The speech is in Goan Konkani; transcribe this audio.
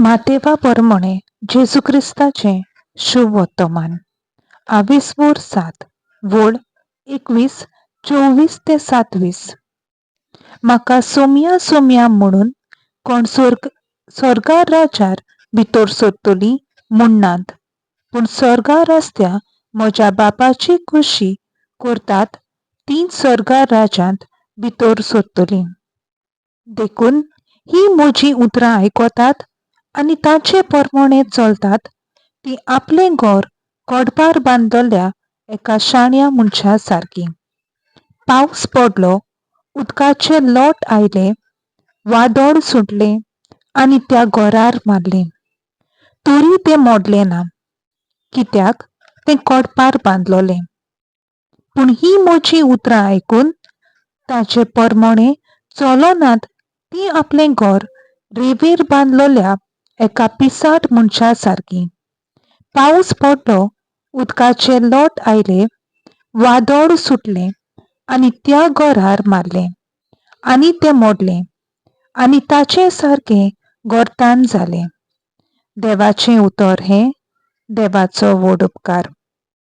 मातेवा परमणे जेजू क्रिस्ताचें शुभ वर्तमान आवीसवोर सात वोळ 21 24 ते 27. म्हाका सोमया सोमया म्हणून कोण स्वर्ग स्वर्गार राज्यार भितर सोदतली म्हणनात, पूण स्वर्गार आसत्या म्हज्या बापाची खुशी करतात तीं स्वर्गार राज्यांत भितर सोदतलीं. देखून ही म्हजीं उतरां आयकतात आनी ताचे परमणे चलतात तीं आपलें घर कोडपार बांदलेल्या एका शाण्या मनशा सारकी. पावस पडलो, उदकाचे लोट आयले, वादळ सुटलें आनी त्या घरार मारलें, तरी तें मोडलें ना, कित्याक तें कोडपार बांदलोलें. पूण हीं म्हजीं उतरां आयकून ताचे परमणे चलनात तीं आपलें घर रेंवेर बांदलेल्या एका पिसाट मनशा सारकी. पावस पडलो, उदकाचे लोट आयले, वादळ सुटलें आनी त्या घरार मारलें आनी तें मोडलें आनी ताचें सारकें गोरतान जालें. देवाचें उतर हें देवाचो व्हड उपकार.